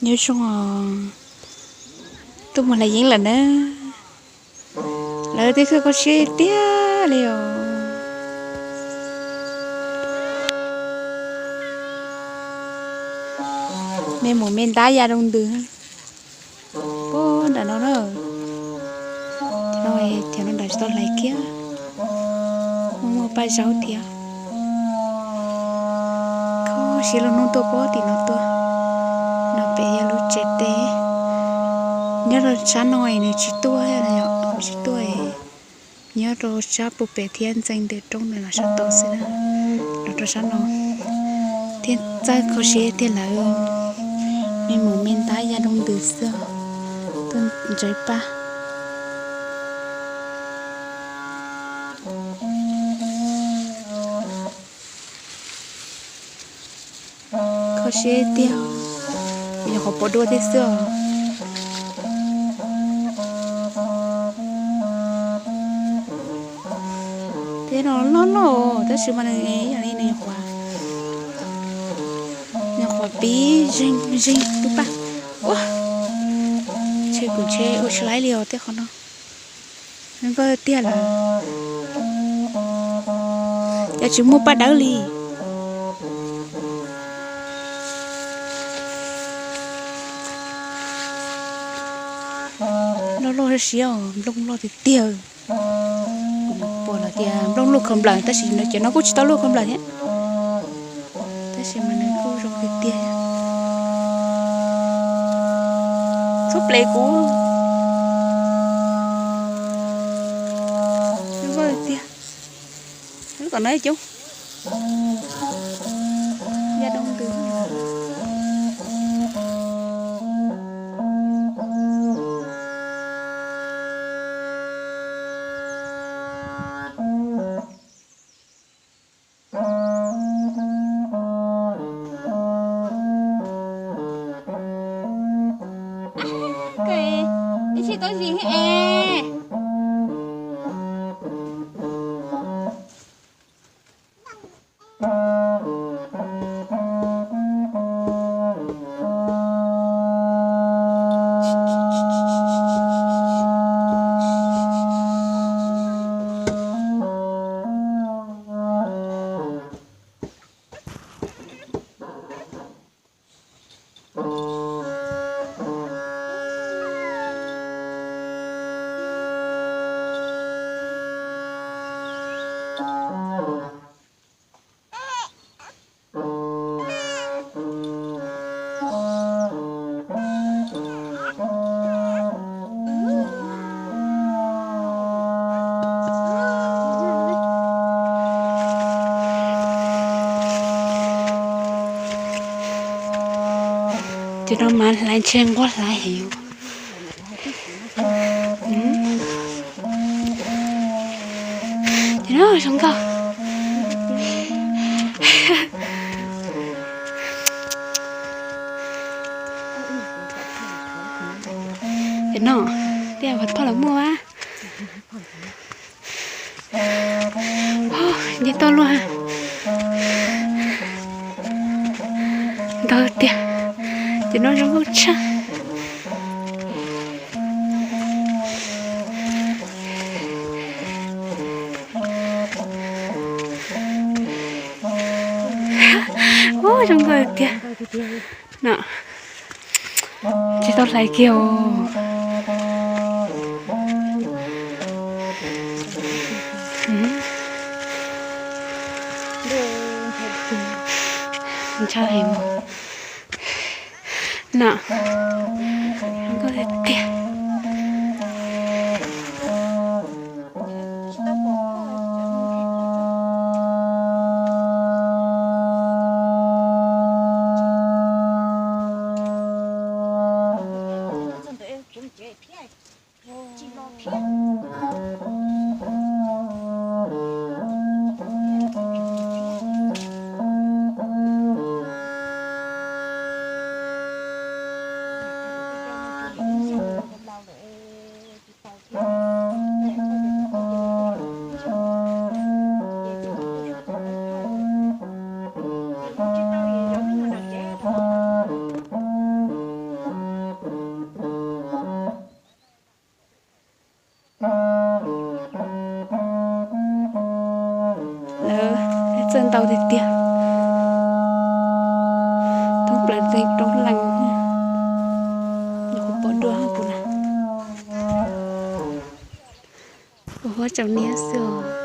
Nyob zoo os, tuaj mus hlais yeeb lawm na. Lawv twb kho kho siab tiag li os. Me mus me ntab ya rau ntws. Puag nram no na. Cov no, cov no nram tsis tau hlais kiag. Muaj muaj paj zaub thiab. Kho siab lub hnub tuaj puag tim no tuaj. No pem yog lub tsev teb. Nyob rau sab no es nws tsis tuaj, tsis tuaj es nyob rau sab puag pem thiab ntxeev ntws roob ntawm no sab tod xwb na. Los rau sab no thiab txawj kho siab tiag lawm. Me mus me ntab ya rau ntws xwb, tuaj ntsawv paj. Kho siab tiag, yog qhov pom dua thiab xwb os. Teb no loj loj tab sis mas nws yog li nws qhuav, nws qhuav pib zeeg zeeg lub paj. Ua, ntshe kuv ntshe ua tsis laib li os tej qhov no. Vawj tiag lawm, cas tsis muaj paj dawb li. Loj loj siab os, nplooj loj tiag tiag. Puas los tias nplooj luj khaws nplawm tab sis cov no kuj tsis tau luj khaws nplawm thiab. Tab sis mas nws kuj zoo tiag tiag. Txhob ples kuv. Vawj tiag. Lub tom no coob. Ya doo ntws. Ib txhij tau zis es. Ces no mas hlais ntshe nquag hlais heev. Ces no zoo nkauj. Ces no, tiaj phav thoj los muaj a. Nce toj luaj. Ntau tiag. Ces no zoo nkauj tshaj. Ub, zoo nkauj tiag. No, tsis tau hlais kiag os. Ntshaw heev. No, zoo nkauj tiag tiag. tau tiag tiag. Thoob plaws txeeg roob leej, nyuam qhuav pom dua puas na. Ua huab tsaus niab xwb os.